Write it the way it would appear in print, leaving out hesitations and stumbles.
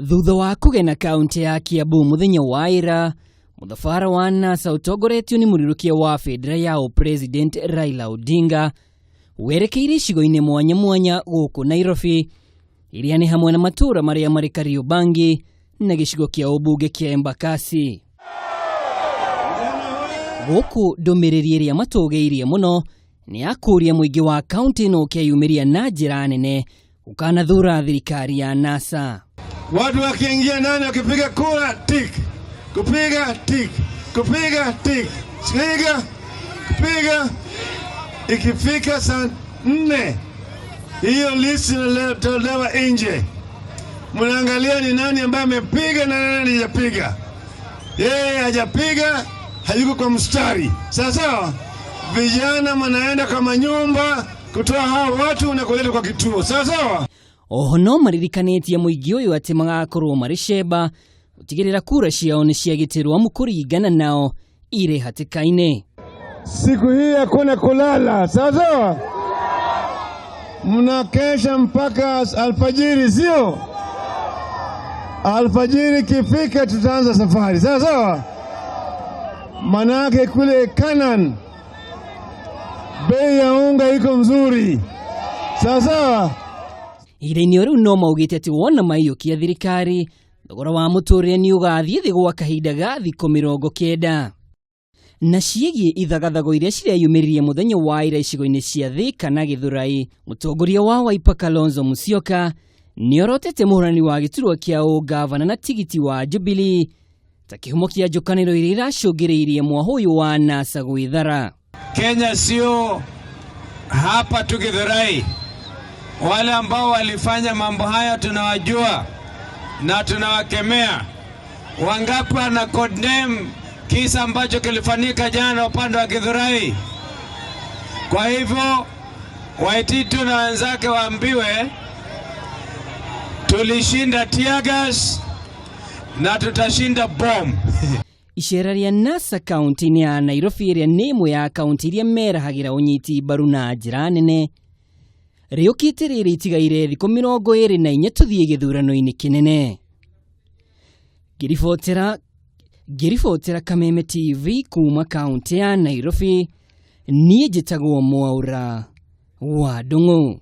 Thutha wa kũgena kaunti ya Kiambu mũthenya wa ira, mũthabara wa NASA ũtongoretio nĩ mũrirũkia wa bendera ya ũpresident Raila Odinga werekeire icigo-inĩ mwanya mwanya gũkũ Nairobi, iria nĩ hamwe na matũũra marĩa marĩ Kariobangi na gĩcigo kĩa ũmbunge kĩa Embakasi. Gũkũ ndũmĩrĩri ĩrĩa matũgĩirie mũno nĩ ya kũũria mũingĩ wa kaunti ĩno ũkeyumĩria na njĩra nene ũkanathura thirikari ya NASA. Watu wakiingia ndani wakipiga kura tik, kupiga tik, kupiga tik, piga kupiga. Ikifika saa 4 hiyo list inatolewa nje, mnaangalia ni nani ambaye amepiga na nani hajapiga. Yeye hajapiga, hayuko kwa mstari. Sawa sawa, vijana mnaenda kwa manyumba kutoa hao watu na kuleta kwa kituo. Sawa sawa. Oho no maririkanĩtie mũingĩ ũyũ atĩ magakorwo marĩ cemba gũtigĩrĩra kura ciao nĩ ciagitĩrwo amu kũringana nao irĩ hatĩka-inĩ. Siku hii hakuna kulala, sawa sawa, mnakesha mpaka alfajiri, sio? Alfajiri ikifika tutaanza safari, sawa sawa. Manake kule Canaan bei ya unga iko mzuri, sawa sawa. Ihinda-inĩ o rĩu no maugĩte atĩ wona maiyũkia thirikari thogora wa mũtũrĩre nĩ ũgathiĩ thĩ gwa kahinda ga thikũ 90. Na ciĩgiĩ ithagathago iria cireyumĩririe mũthenya wa ira icigo-inĩ cia Thika na Gĩthũrai, mũtongoria wa Wiper Kalonzo Musyoka nĩorotete mũhũrani wa gĩturwa kĩa ũngavana na tigiti wa Jubilee ta kĩhumo kĩa njũkanĩro iria iracũngĩrĩirie mwahũ ũyũ wa NASA gwĩthara. Kenya sio hapa tu Githurai. Wale ambao walifanya mambo haya tunawajua na tunawakemea. Wangapi wana condemn kisa ambacho kilifanyika jana upande wa Githurai? Kwa hivyo Waititu na wenzake waambiwe tulishinda tear gas na tutashinda bomb. Icera rĩa NASA kaunti-inĩ ya Nairobi ĩrĩa nĩ ĩmwe ya kaunti iria merahagĩra ũnyiti mbaru na njĩra nene rĩũkĩte rĩrĩ itigaire thikũ 24 tũthiĩ gĩthurano-inĩ kĩnene. Ngĩribotera Kameme TV kuma kaunti ya Nairobi, niĩ njĩtagwo Mwaura wa Ndung'u.